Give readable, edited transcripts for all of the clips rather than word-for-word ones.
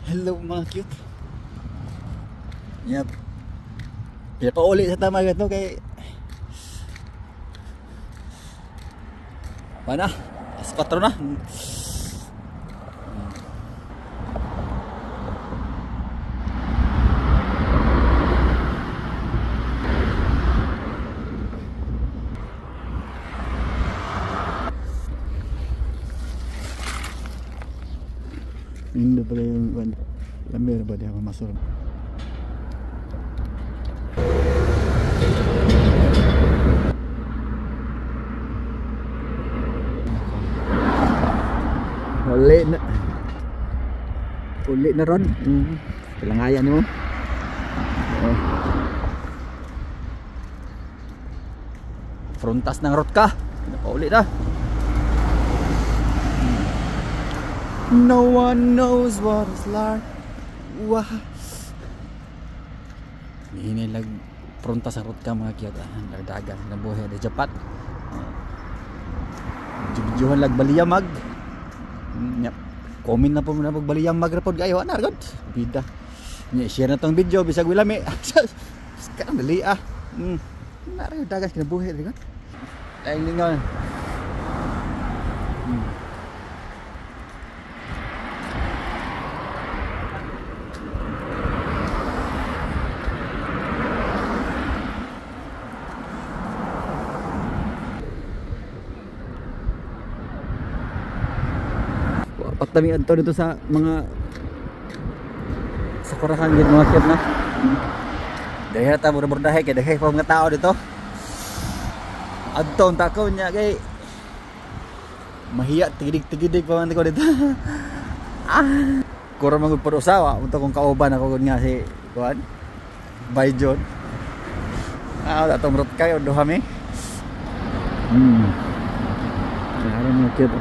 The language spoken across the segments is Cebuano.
Hello mga cute. Yep. Pinapauli sa tama ito kay Mana? Alas 4 na. Indo pala yung lamir ba di ako masur. Uli na. Uli na ron. Pilangayan mo. Oh. Frontas ng rot ka. Pauli na. No one knows what it's like. Wah. Hinilag frontas ang rot ka mga kiyat. Dagdagan na buhay de Japan. Videohan lag baliyamag. Yep. Comment na po muna pagbaliyamag ra pod kayo ana god. Bida. Nya share na tong video bisag wilami. Sekarang dali ah. Nara dagan kinabuhi diri god. Laing lingon. Patami adto dito sa mga sa kurahan gid mga cute na. Dahil ta burdahe kay dahil pa mga tao dito. Adto unta ko nya kay mahiya tigidig-tigidig pa man ko dito. Ah, kura man gud usawa unta kong kauban ako gud nga si kuan Bayjon. Ah, atong rot kayo duha mi. Naara mga cute.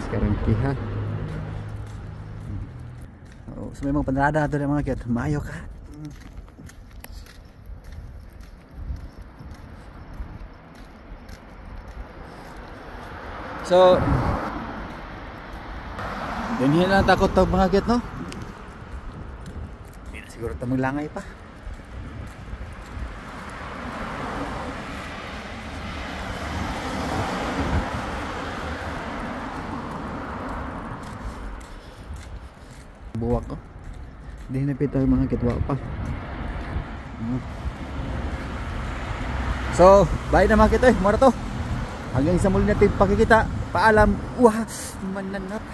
Sekarang kiha. Oh, so may mga panrada ato mga cute. Maayo ka. So dinhi lang takot tag mga cute no. Hindi na siguro ta maglangay pa. Buwak ko. Hindi na pito mga kitwa pa. So, bye na mga kito. Mura to. Hanggang sa muli natin pakikita. Paalam. Wah, mananap.